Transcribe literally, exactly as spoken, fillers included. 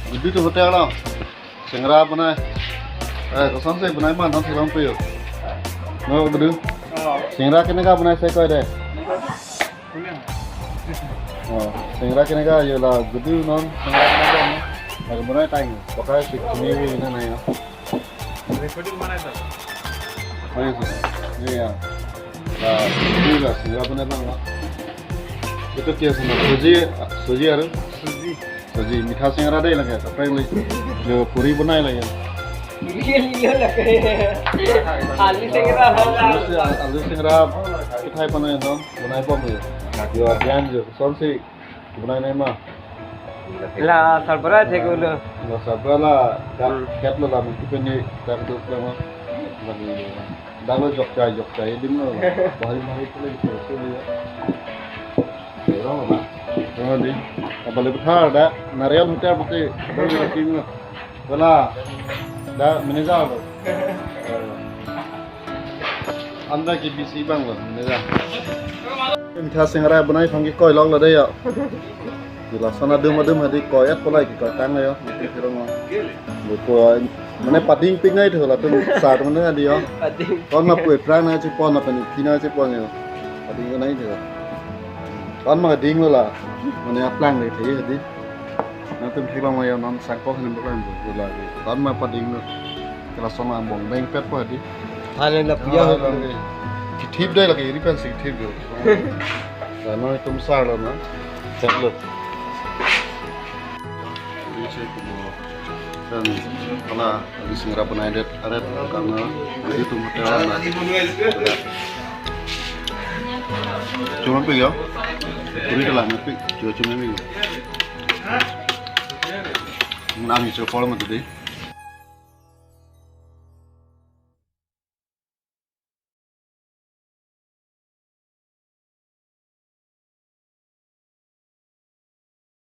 Gudu atum hotel lo. Singara bonai. Eh, kosonsi bonai ma non theklong pu jo. No, Gudu. Singara keneka bonai si koi dei. Oh, singara keneka jo la Gudu non singara keneka bonai. Lake bonai tang. Pakai si kini wi na nai jo. Recording mana itu? Oh, iya, sir. Iya, iya. Nah, ini lah, singara bonai lang, Pak. Itu kya sih, Pak? Suji, suji aru? Suji. Suji, mitha singara dei lake, apa yang lagi? Jo puri bonai lagi. Iya, iya, lake. Alu singara. Alu singara, alu singara, kita apa namanya, Tom? Bonai bom ya. Jo, abian jo, kosonsi bonai nai ma. La sarbura thek ulo. La sarbura la, dak Hmm. Khet lo la, mungkin peni, dak duk la ma. Lagi, dak lo jokjai, jokjai, dim lo la. Bahari, bahari pule, pule, pule, ya. Orang la. Orang di. Apa lebih thar dak, Narial Hotel putih, dak lo king lo. Wala, dak manager lo. Anda ke B C bang lo, manager. Mitha singara bonai aphan ke koi lok lo dei jo. Di lason adum adum hadi koi et kolai ke koi tang lo jo. Mati kiro mo. Buku, mane pading pik nai thu latum sar mane hadi jo. Pading. Kon ma pui prang na chepon na pani pina chepon jo. Pading nai thu. Kon ma ding lo la. Mane aplang le the hadi. Nangtum theklong lo jo, non sangkok hini bukan bu, bu lagi. Tan ma pading lo. Kela song ambong beng pet po hadi. Thailand la puya ho. Lagi. Kithip dei lagi, iri pensi kithip dei. Lano itum sar lo na. Cek lo. Ini saya kubo. Dan kala di singara bonai det, aret karena itu hotel na. Cuma pi jo. Puri kala na pi, cuma cuma pi jo. Nang iso pol mati dei.